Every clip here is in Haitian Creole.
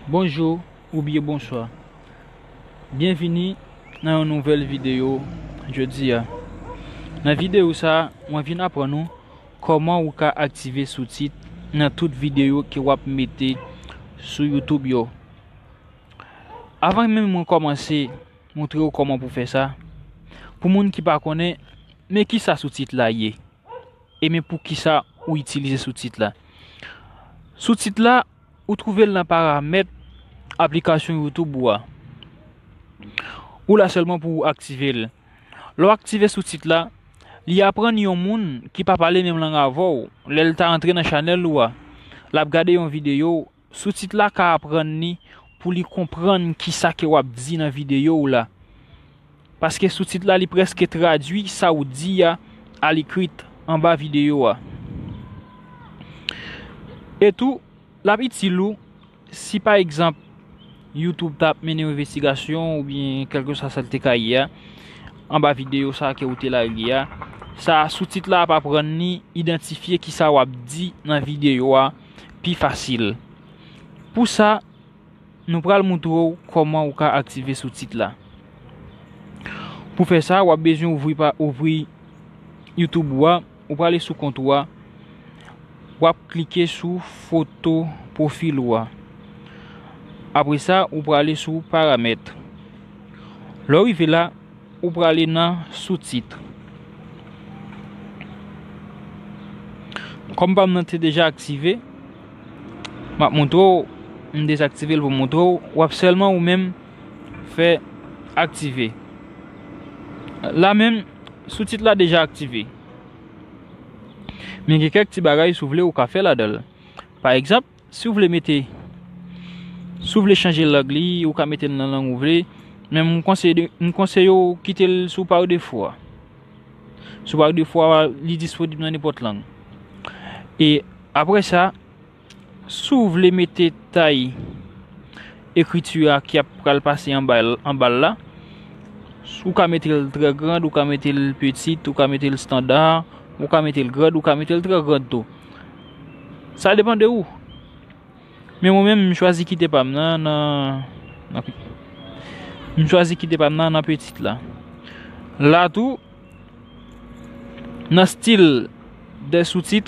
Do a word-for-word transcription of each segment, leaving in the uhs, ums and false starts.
Bonjou oubyen bonswa. Byenvini nan yon nouvèl videyo jodi a. Nan videyo sa a, mwen vin aprann ou kòman ou ka aktive soutit nan tout videyo ke w ap mete sou YouTube yo. Avan menm mwen kòmanse montre w kòman pou fè sa, pou moun ki pa konnen, men kisa soutit la ye? E men poukisa ou itilize soutit la? Soutit la, ou twouve l nan paramèt aplikasyon YouTube ou a. Ou la sèlman pou w aktive l. Lè w aktive soutit la, li aprann yon moun ki pa pale menm lang avè w, lè l ta antre nan chanèl ou a, l ap gade yon videyo, soutit la ka aprann li pou li konprann kisa ke w ap di nan videyo w la. Paske soutit la, li prèske tradui sa w di a alikrit anba videyo a. E tou, l ap itil ou si pa egzanp YouTube t ap mennen yon envestigasyon oubyen kèlkeswa sa l te ka ye a anba videyo sa ke ou te lage a. Sa soutit la ap aprann li idantifye kisa w ap di nan videyo a pi fasil. Pou sa, nou pral montre w kòman ou ka aktive soutit la. Pou fè sa, w ap bezwen ouvri pa, ouvri YouTube ou a, ou prale sou kont ou a, w ap klike sou foto pwofil ou a. Apre sa, ou prale sou paramèt. Lè w rive la, ou prale nan soutit. Kòm pa m nan te deja aktive, m ap montre w, m dezaktive l pou m montre w, w ap sèlman ou menm fè aktive. La menm, soutit la deja aktive. Men gen kèk ti bagay si w vle ou ka fè ladan l. Pa egzanp, si w vle mete, si w vle chanje lang li, ou ka mete l nan lang ou vle. Men m konseye, m konseye w kite l sou par defo a. Sou par defo a, li disponib nan nenpòt lang. E apre sa, si w vle mete tay ekriti a ki ap pral pase anba l, anba l la, ou ka mete l trè grand, ou ka mete l petit, ou ka mete l standard, ou ka mete l grand, ou ka mete l trè grand tou. Sa depann de ou. Men mwen menm, m chwazi kite pa m nan, nan, nan, m chwazi kite pa m nan, nan petit la. La tou, nan stil de soutit,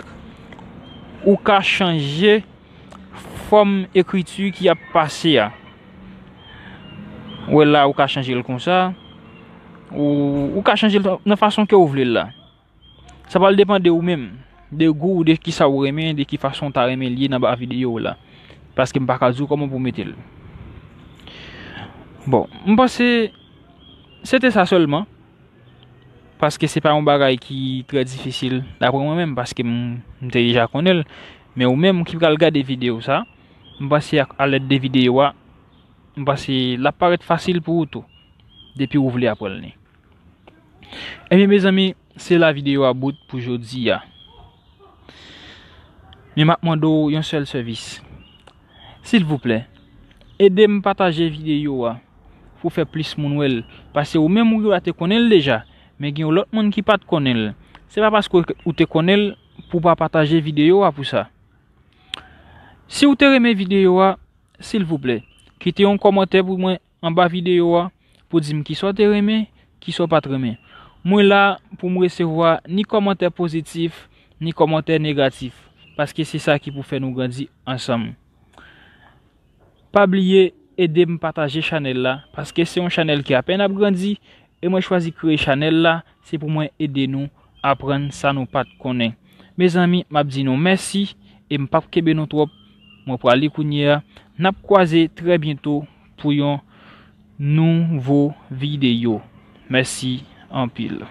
ou ka chanje fòm ekriti ki ap pase a. Ou wè la, ou ka chanje l konsa. Ou, ou ka chanje l nan fason ke ou vle l la. Sa pral depann de ou menm, de gou ou, de kisa ou renmen, de ki fason w ta renmen l ye nan ba videyo w la. Paske m pa ka di w kòman pou w mete l. Bon, m panse se te sa sèlman. Paske se pa yon bagay ki trè difisil, daprè mwen menm, paske m, m te deja konnen l. Men ou menm ki pral gade videyo sa, m panse ak, a lèd de videyo a, m panse l ap parèt fasil pou ou tou, depi ou vle aprann li. Ebyen, mezanmi, se la videyo a bout pou jodi a. Men m ap mande w yon sèl sèvis. Silvouplè, ede m pataje videyo a pou fè plis moun wè l. Paske ou menm ou genlè te konnen l deja, men gen yon lòt moun ki pa t konnen l. Se pa paske ou te konnen l pou w pa pataje videyo a pou sa. Si w te renmen videyo a, silvouplè, kite yon kòmantè pou mwen anba videyo a pou di m kisa w te renmen, kisa w pa t renmen. Mwen la pou m resevwa ni kòmantè pozitif, ni kòmantè negatif, paske se sa ki pou fè nou grandi ansanm. Pa bliye ede m pataje chanèl la, paske se yon chanèl ki apèn ap grandi, e mwen chwazi kreye chanèl la, se pou mwen ede nou aprann sa nou pa t konnen. Mezanmi, m ap di nou mèsi, e m p ap kenbe nou twòp. Mwen prale kounye a. N ap kwaze trè byento pou yon nouvo videyo. Mèsi anpil.